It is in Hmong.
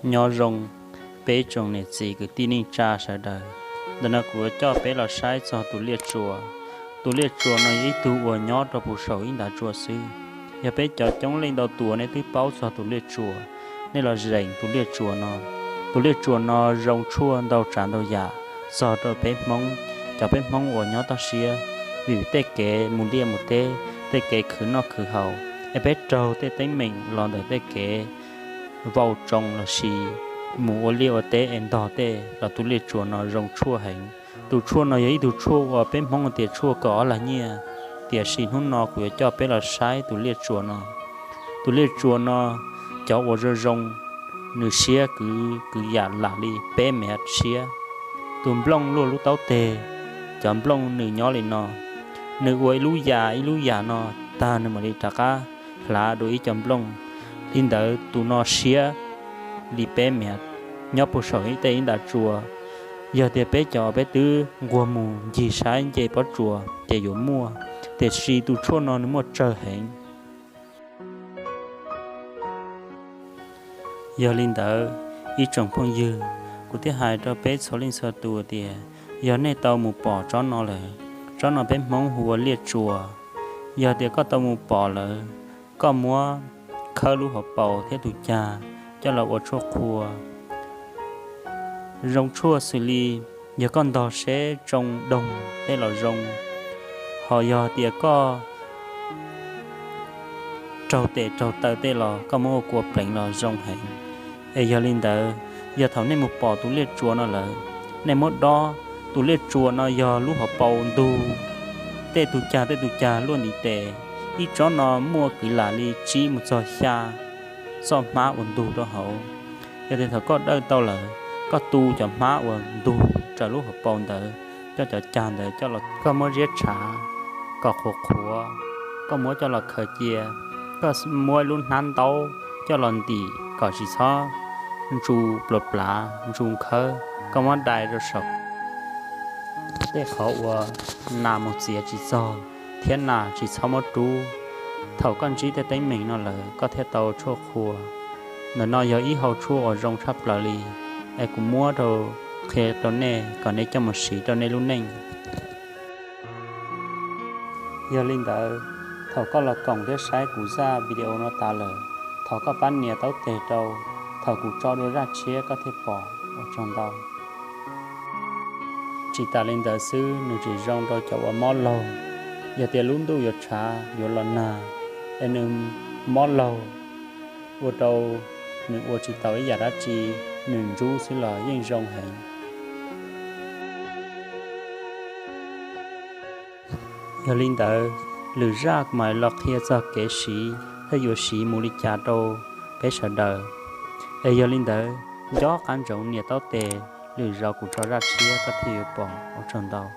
Nyob zoo peb tsoom niam txiv kwv tij neej tsa sawv daws. Ntawm no kuv yuav coj peb los saib txog tus liaj tsuas. Tus liaj tsuas no yog ib tug uas nyob rau puag saum ib ntav tsua xwb. Yog peb cov coob leej ntau tus nej twb paub txog tus liaj tsuas, nej los zeem tus liaj tsuas no. Tus liaj tsuas no zoo tshuaj ntau tsav ntau yam txog rau peb Hmoob, cov peb Hmoob uas nyob toj siab, vim tej kev mus liaj mus teb, tej kev khwv noj khwv haus, es peb raug tej teeb meem los ntawm tej kev vau tsoo lossis mus ua liaj ua teb es ntog tej los tus liaj tsuas no zoo tshuaj heev. Tus tshuaj no yog ib tug tshuaj uas peb Hmoob tias tshuaj kaum ob lag nyiaj, tiam sis hnub no kuv yuav coj peb los saib tus liaj tsuas no. Tus liaj tsuas no, cov uas zoo zoo, nws siab kwv kwv yam lam li peb mev siab. Tus nplooj luaj lub taub teg, cov nplooj nws nyob li no, nws ua ib lub yam ib lub yam no tag nws mam li rov qab hlav dua ib co nplooj. Li ntawd tus no siab li peb mev nyob puag saum ib tej ib ntav tsua. Yog tias peb cov peb twb nquag mus ncig saib nce pob tsuas ces yuav muaj, tiam sis tus tshuaj no nws muaj tsawg heev. Yog li ntawd, ib tsoom phooj ywg, kuv thiaj hais rau peb txhua leej txhua tus tias yog nej tau mus pom tsob no lawm, tsob no peb Hmoob hu ua liaj tsuas. Yog tias koj tau mus pom lawm, koj muab khawb lub hauv paus thiab tus cag coj los ua tshuaj qhua, zoo tshuaj xws li yog koj ntog seb tsoo doog tej los zoo, ho yog tias koj raug tes raug taw tej los koj muab ua kua pleev los zoo heev. Es yog li ntawd, yog thaum nej mus pom tus liaj tsuas no lawm, nej muab dob. Tus liaj tsuas no yog lub hauv paus ntug, tej tus cag tej tus cag luaj ntiv tes. Ib tsob no muaj kwv lam li tsib mus txog xya txoj hmab uas ntug rau hauv. Yog tias thaum koj dawj tau lawm, koj tu cov hmab uas ntug raws lub hauv paus ntawd, coj cov cag ntawd coj los, koj muab ziab tshav kom qhuav qhuav, koj muab coj los khaws cia, koj muab ib lub hnab ntaub coj los ntim kom tsis txhob ntsu plav plav ntsu nkhawb, koj muab dai rau saum tej qhov uas nas mus txiav tsis txog thiab nas tsis txhob muab rub. Thaum koj ntsib tej teeb meem no lawm koj thiaj tau tshuaj qhua. Ntawm no yog ib hau tshuaj uas zoo tshaj plaws li, es kuv muab rau qhia rau nej kom nej coj mus siv rau nej lub neej. Yog li ntawd, thaum koj los koom thiab saib kuv zaj video no tas lawm, thov koj pab nias taub teg rau, thaum kuv tso dua zaj tshiab koj thiaj pom. Ua tsaug ntau. Tsis tas li ntawd xwb, nws tseem zoo rau cov uas mob laug. Yog tias lub ntuj yuav tshav yuav los nag, es nws mob laug, ua rau nws ua tsis tau ib yam dab tsi, nws ntsub xwb los yeej zoo heev. Yog li ntawd, lwm zaj kuv mam los qhia txog kev siv thiab yuav siv mus li cas rau peb sawv daws. Es yog li ntawd, nco qab ntsoov nias taub teg, lwm zaus kuv tso zaj tshiab koj thiaj yuav pom. Ua tsaug ntau.